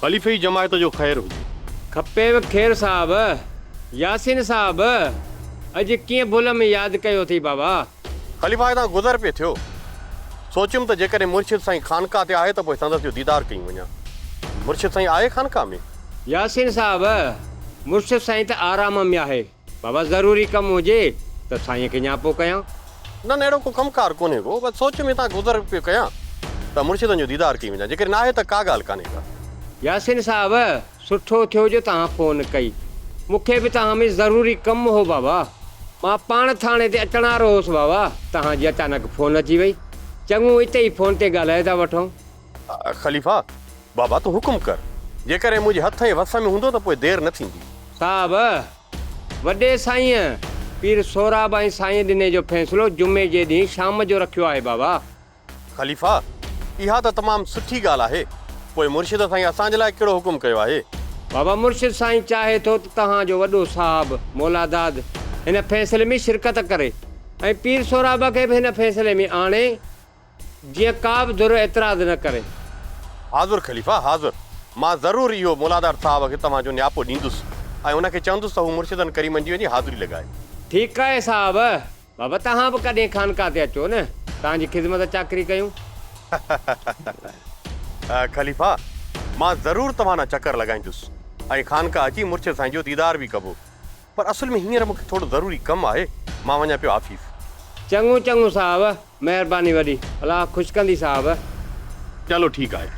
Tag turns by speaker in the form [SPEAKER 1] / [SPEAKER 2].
[SPEAKER 1] خليفي جي جماعت جو خير هجي.
[SPEAKER 2] کپيو خير صاحب. ياسين صاحب اڄ ڪيئن ڀل ۾ ياد ڪيو اٿئي بابا.
[SPEAKER 1] خليفا هتان گذر پئي ٿيو. سوچيم ته جيڪڏهن مرشد سائين خانقاه تي آهي ته پوء سندس جو ديدار ڪيون وڃان. مرشد سائين آهي خانقاه ۾؟
[SPEAKER 2] ياسين صاحب مرشد سائين ته آرام ۾ آهي. بابا ضروري ڪم هجي ته سائين کي نياپو ڪيان.
[SPEAKER 1] نه نه اهڙو ڪو ڪم ڪار ڪونهي ڪو، بس سوچيم هتان گذر پيو ڪيان ته مرشدن جو ديدار ڪئي وڃان، جيڪڏهن ناهي ته ڪا ڳالهه ڪانهي ڪا.
[SPEAKER 2] ياسين صاحب سٺو ٿيو جو توهان فون ڪئي، مون کي به توهان ۾ ضروري ڪم هو بابا، مان پاڻ ٿاڻي تي اچڻ وارو هوس بابا، توهان جي اچانڪ فون اچي وئي، چڱو اتي ئي فون تي ڳالهائي ٿا وٺون.
[SPEAKER 1] خليفا، بابا تون حڪم ڪر، جيڪڏهن منهنجي هٿ ۽ وس ۾ هوندو ته پوء دير نه ٿيندي.
[SPEAKER 2] صاحب، وڏي سائينء، پير سهراب ۽ سائين ڏني جو فيصلو جمعي جي ڏينهن شام جو رکيو آهي بابا.
[SPEAKER 1] خليفا، اها ته تمام سٺي ڳالهه آهي، پوء مرشد سائين اسان جي لاء ڪهڙو حڪم ڪيو آهي؟
[SPEAKER 2] بابا، مرشد سائين چاهي ٿو ته توهان جو وڏو صاحب مولاداد هن فيصلي ۾ شرڪت ڪري ۽ پير سهراب کي به هن فيصلي ۾ آڻي. جيئن ڪا به ڌر اعتراض نه ڪري.
[SPEAKER 1] حاضر خليفا حاضر، مان ضرور اهو مولادار صاحب کي توهان جو نياپو ڏيندس ۽ ان کي چوندس ته هو مرشدن ڪريمن جي وڃي حاضري لڳائي.
[SPEAKER 2] ٺيڪ آهي صاحب، بابا توهان به ڪڏهن خانقاه تي اچو نه، توهان جي خدمت چاڪري ڪيون.
[SPEAKER 1] خليفا، مان ضرور توهان ڏانهن چڪر لڳائيندس ۽ خانقاه اچي مرشد سائين جو ديدار به ڪبو. پر اصل ۾ هينئر مون کي ٿورو ضروري ڪم آهي، مان وڃان پيو آفيس.
[SPEAKER 2] چڱو چڱو صاحب، مهرباني وڏي، الله خوش ڪندي صاحب.
[SPEAKER 1] چلو ٺيڪ آهي.